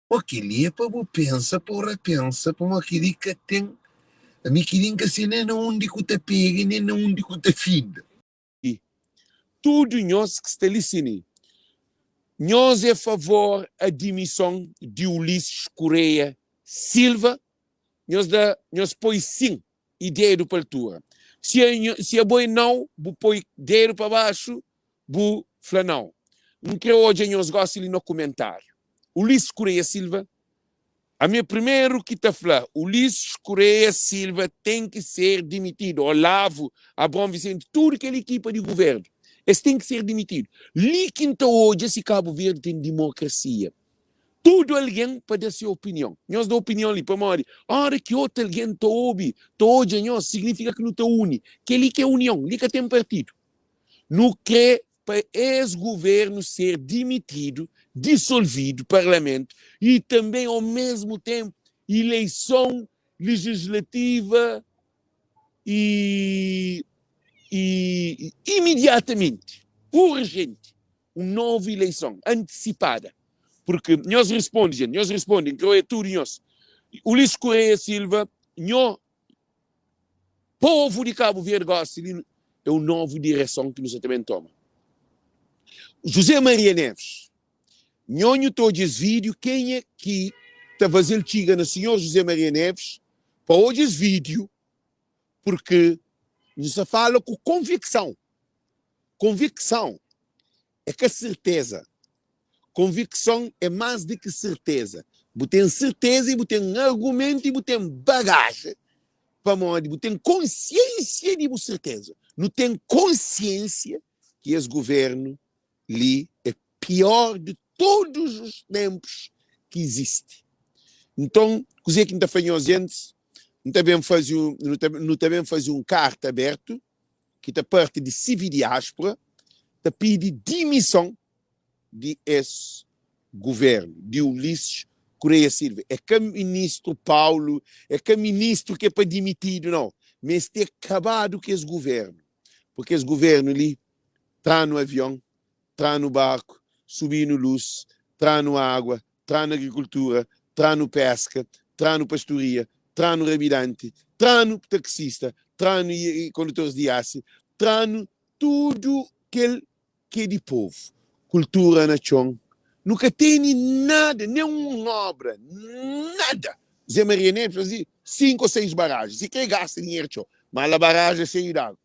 Mo kel-li é pa bu pensa pa bu rapensa pamodi kel-li ka ten ami kel-li N ka se nen na undi ku ta pega nen na undi ku ta finda. I tudu nhos ki sta li sini, nhos é favor a dimison di Ulisses Correia Silva? Nhos da nhos poi sin i dedu pa altura. Si si abo é nau, bu poi dedu pa baxu bu fla nau. N kre odja nhos gosi li na kumentariu. Ulisses Correia Silva Ami é primeru ki ta fla Ulisses Correia Silva ten ki ser dimitidu, Olavo, Abraão Vicente, tudu kel ekipa di guvernu es ten ki ser dimitidu. Li ki N ta odja si Kabu Verdi ten dimokrasia. Tudu algen pa da se opinion. Nhos da opinion li pamodi ora ki otu algen ta obi, ta odja nhos, signifika ki nu ta uni. Kel-li ki é union, li ka ten partidu. Nu kre pa es guvernu ser dimitidu, disolvidu parlamentu y tanbe au mesmu tenpu ileison legislativa y y imidiatamenti, urjenti, un novu ileison antisipada. Purki nhos rispondi, jenti, nhos rispondi, N kre oia tudu nhos. Ulisses Correia Silva, nho Povu di Kabu Verdi gosi li é un novu direson ki nu sa ta ben toma. José Maria Neves, Nho nhu ta odja es vídiu, kenha ki ta faze-l txiga na sinhor José Maria Neves pa odja es vídiu, purki nu sa fala ku konvikson, konvikson é ka serteza. Konvikson é más di ki serteza. Bu ten serteza i bu ten argumentu i bu ten bagajen pamodi bu ten konsiensia di bu serteza. Nu ten konsiensia ki es guvernu li é pior di todos os tempos ki izisti. Nton, kuzê ki N ta fla nhos gentis? N ta ben faze un, nu ta ben faze un karta abertu ki ta parti di Cividiaspora ta pidi dimison di es guvernu di Ulisses Correia Silva. É ka ministru Paulo, é ka ministru ki é pa dimitidu nau, meste kabadu ku es guvernu, purki es guvernu li tra-nu avion, tra-nu barku, subi-nu lus, tra-nu agua, tra-nu agrikultura, tra-nu peska, tra-nu pastoria, tra-nu rabidanti, tra-nu taksista, tra-nu kondutoris di iasi, tra-nu tudu kel ki é di povu. Kultura na txon, nu ka tene nada, nen un obra, nada. Zé Maria Neves faze 5 o 6 barajen, si kre gasta dinheru txeu, ma la barajen é xeiu di agu.